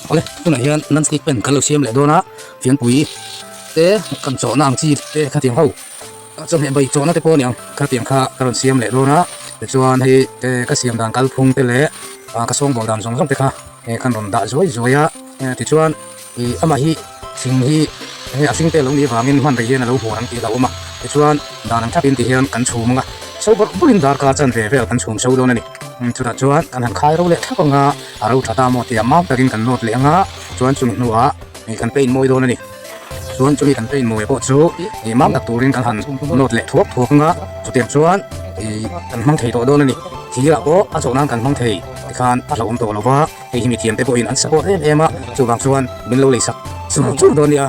Awle tunah hian non stick pan kan lo siam leh dawn a fianpui te kan chawhna ang chi te khatiang ho chawhmeh bai chawhna te pawh a ni ang khatiang kha ka rawn siam leh dawn a tichuan hei ka siam dan kalphung te leh ka sawngbawl dan zawng zawng te kha kan rawn dah zuai zuai a tichuan ih amah hi thing hi hei a hring te a lo nih avangin hman rei hian a lo hmuar ang tih a hlauhawm a tichuan dan ang thlapin ti hian kan chhum ang a so bawrh bawrhin darkar chan ve vel kan chhum so dawn a ni chutah chuan kan han khai ro leh thlap ang a a ro tha ta maw tia mau takin kan nawt leh ang a chuan chumi hnuah ih kan paint mawi dawn a ni chuan chumi kan paint mawi pawh chu ih mam tak turin kan han nawt leh thuak thuak ang a chutiang chuan ih kan hmang thei tawh dawn a ni thirah pawh a chawh nan kan hmang thei tikhan a hlauhawm tawh lo va. Hei hi mithiam te pawhin an support em em a, chuvang chuan min lo leisak chur chur dawn nia.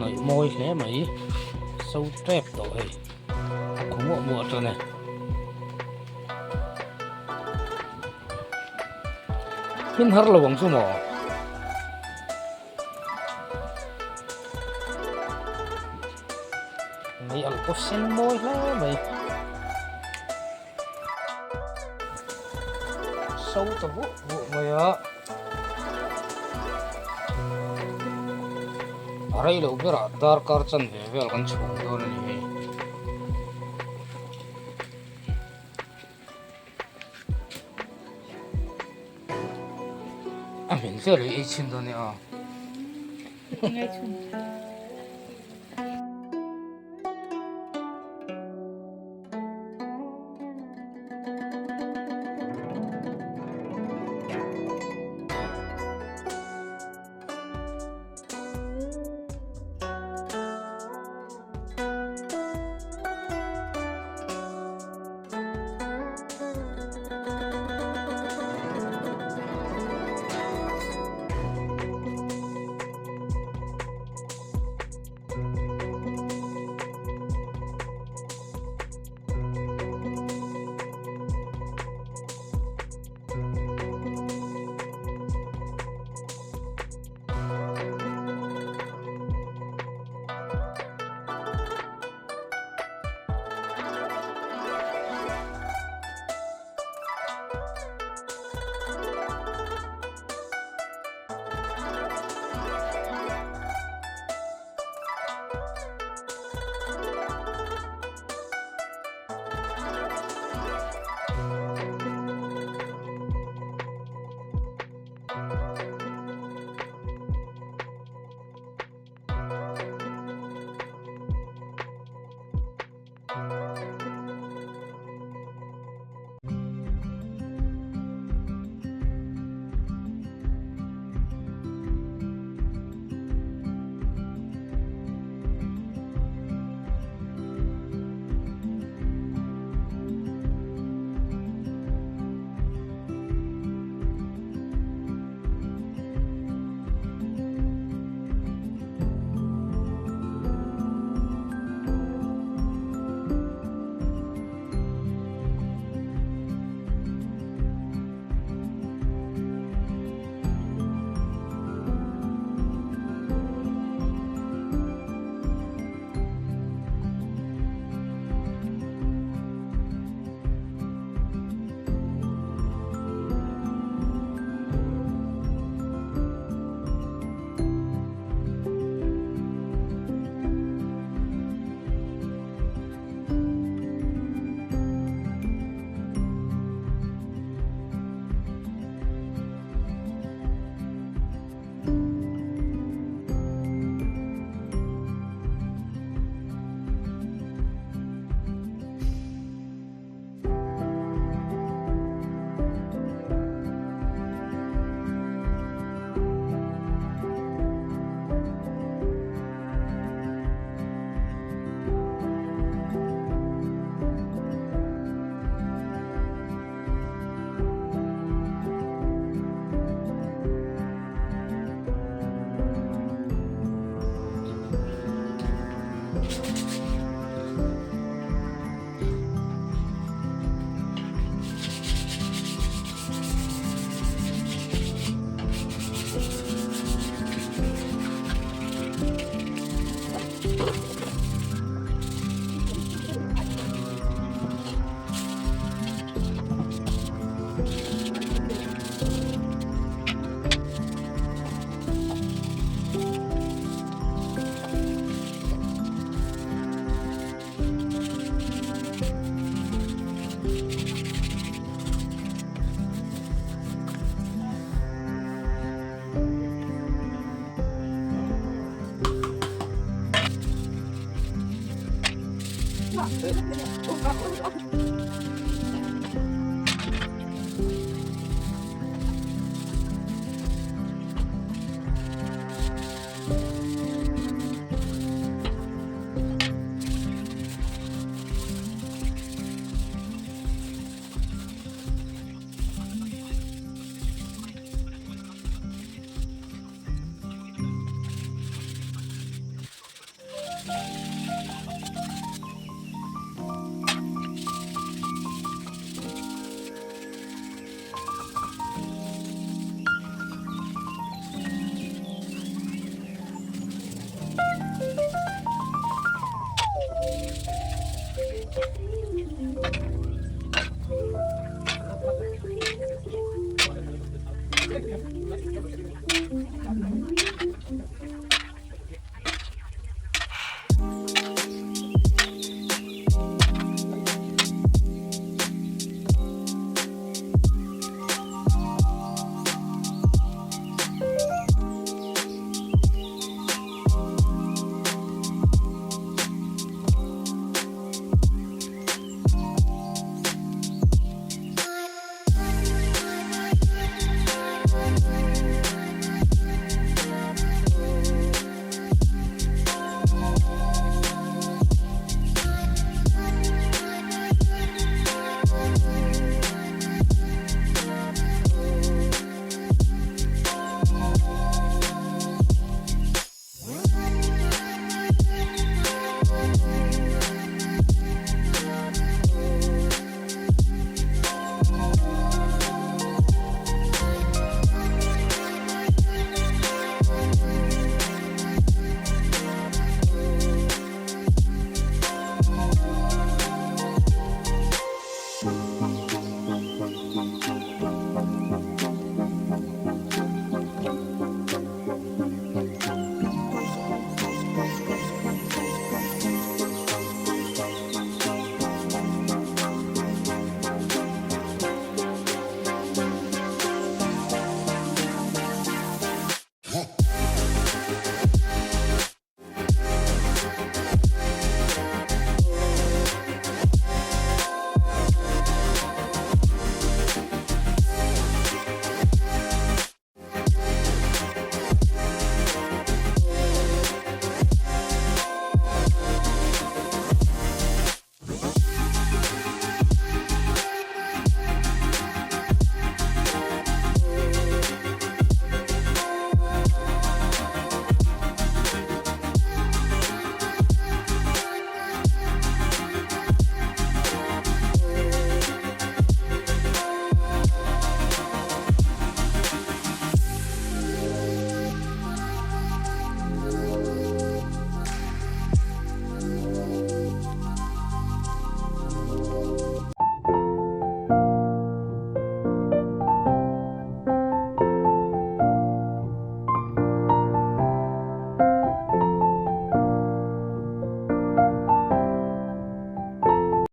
Hnawih mawi hle mai so tep tawh hei a khu muah muah tan e. Hmin har lo ang chu maw? Mei alh pawh sen mawi hle mai. So ta vuah vuah mai a. A rei loh berah darkar chanve vel kan chhung dawn a ni hei. A hmin vel hi ei chhin dawn nia.